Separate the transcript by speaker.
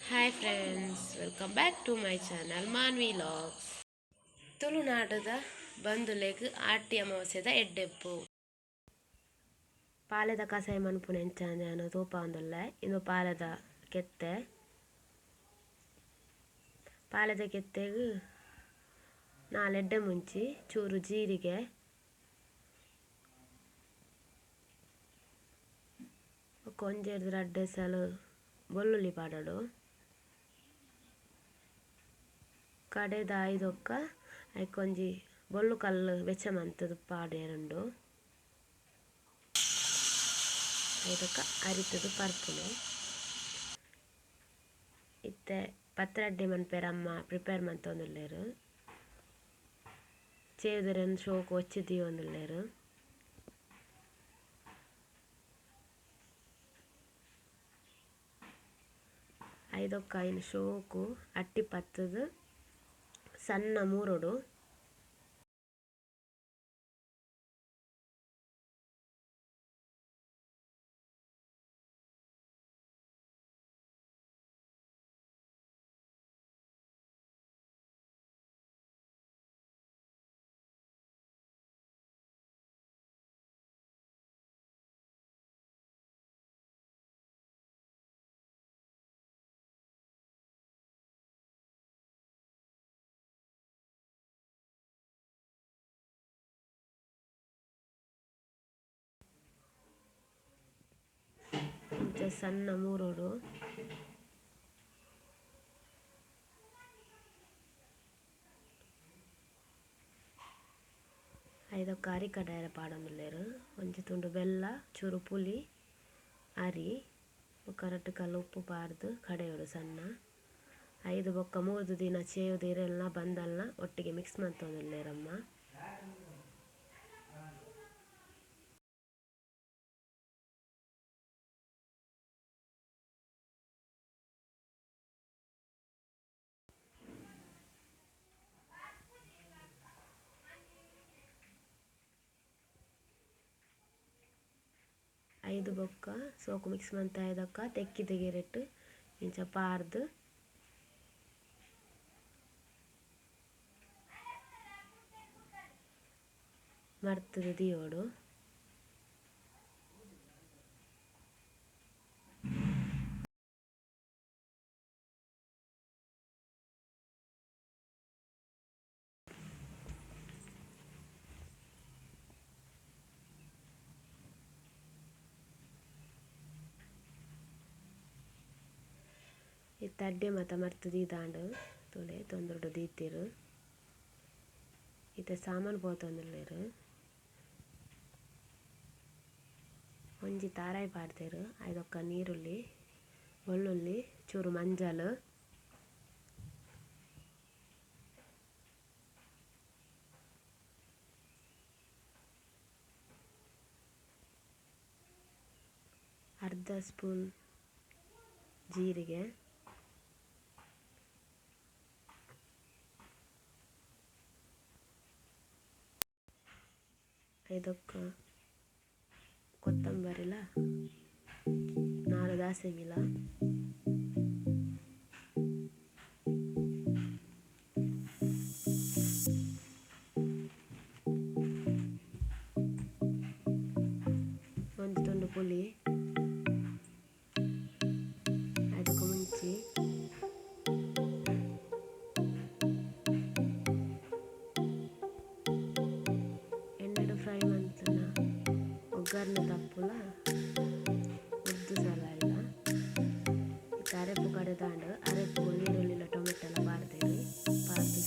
Speaker 1: Hi friends, welcome back to my channel Manvi vlogs. ತುಳುನಾಡದ ಬಂಧುಲೆಗ್ ಆಟಿ ಅಮಾವಾಸ್ಯೆದ ಎಡ್ಡೆಪ್ಪು. ಪಾಲೆದ ಕಸಾಯ ಮನ್ಪುನ ಎಂಚ ತೂಪಾವೊಂದುಲ್ಲೆ. ಇಂದು ಪಾಲೆದ ಕೆತ್ತೆ. ಪಾಲೆದ ಕೆತ್ತೆಗ್ ನಾಲ್ ಎಡ್ಡೆ ಮುಂಚಿ, ಚೂರು ಜೀರಿಗೆ, ಬೊಕ ಒಂಜೆರ್ದ್ ರಡ್ಡ್ ಎಸಲ್ ಬೊಲ್ಲುಳ್ಳಿ ಪಾಡೊಡು. ಕಡೆದ ಐದೊಕ್ಕ ಐಕೊಂಜಿ ಬೊಲ್ಲು ಕಲ್ಲ್ ಬೆಚ್ಚ ಮಂತುದು ಪಾಡ್ಯೆರುಂಡು. ಐದೊಕ್ಕ ಅರಿತುದು ಪರ್ಪುನು. ಇತ್ತೆ ಪತ್ರಡ್ಡೆ ಮನ್ಪೆರೆ ಅಮ್ಮ ಪ್ರಿಪೇರ್ ಮಂತೊಂದುಲ್ಲೆರ್. ಚೇವುದೆರೆನ್ ಶೋಕು ಒಚ್ಚಿ ದೀವೊಂದುಲ್ಲೆರ್. ಐದೊಕ್ಕ ಐನ್ ಶೋಕು ಅಟ್ಟಿ ಪತ್ತುದು ಸಣ್ಣ ಮೂರೊಡು. ಇಂಚ ಸಣ್ಣ ಮೂರೊಡು. ಐದೊಕ್ಕ ಅರಿ ಕಡಾಯೆರೆ ಪಾಡೊಂದುಲ್ಲೆರ್. ಒಂಜಿ ತುಂಡು ಬೆಲ್ಲ, ಚೂರು ಪುಲಿ, ಅರಿ, ಬೊಕ್ಕ ರಡ್ಡ್ ಕಲ್ಲ್ ಉಪ್ಪು ಪಾಡ್ದ್ ಕಡೆಯೊಡು ಸಣ್ಣ. ಐದು ಬೊಕ್ಕ ಮೂರ್ದು ದಿನ ಚೇವುದ ಇರೆಲ್ನ ಬಂದಲ್ನ ಒಟ್ಟಿಗೆ ಮಿಕ್ಸ್ ಮಂತೊಂದುಲ್ಲೆರ್ ಅಮ್ಮ. ಐದು ಬೊಕ್ಕ ಸೋಕು ಮಿಕ್ಸ್ ಮಂತ ಐದೊಕ್ಕ ತೆಕ್ಕಿದ ಗೆರೆಟ್ ಇಂಚ ಪಾರ್ದ್ ಮರ್ತುದು ದೀವೊಡು. ಇತ್ತೆ ಅಡ್ಡೆ ಮಾತ ಮರ್ತ್ ದೀದಾಂಡ್ ತೂಲೆ ತೊಂದುರುಡು ದೀತೆರ್. ಇತ್ತೆ ಸಾಮಾನ್ ಪೋತೊಂದುಲ್ಲೆರ್. ಒಂಜಿ ತಾರಾಯಿ ಪಾಡ್ದೆರ್, ಐದೊಕ್ಕ ನೀರುಳ್ಳಿ, ಬೊಳ್ಳುಳ್ಳಿ, ಚೂರು ಮಂಜಲ್. ಅರ್ಧ ಸ್ಪೂನ್ ಜೀರಿಗೆ. ಐದೊಕ್ಕ ಕೊತ್ತಂಬರಿಲ ನಾಲ್ ದಾಸೆಮಿಲ. ಒಂಜಿ ತುಂಡು ಪುಲಿ, ಐದೊಕ್ಕ ಮುಂಚಿ. ಎಣ್ಣೆಡ್ ಫ್ರೈ ಮಂತುನ ಒಗ್ಗರಣೆ ತಪ್ಪುಲ ಉರ್ದು ಸಲಾಯಿಲ. ಇತ್ತೆ ಅರೆಪು ಕಡೆದಾಂಡ್. ಅರೆಪು ನೀರುಳ್ಳಿಲ ಟೊಮೆಟೊ ಪಾಡ್ದೆರ್. ಪಾಡ್ದ್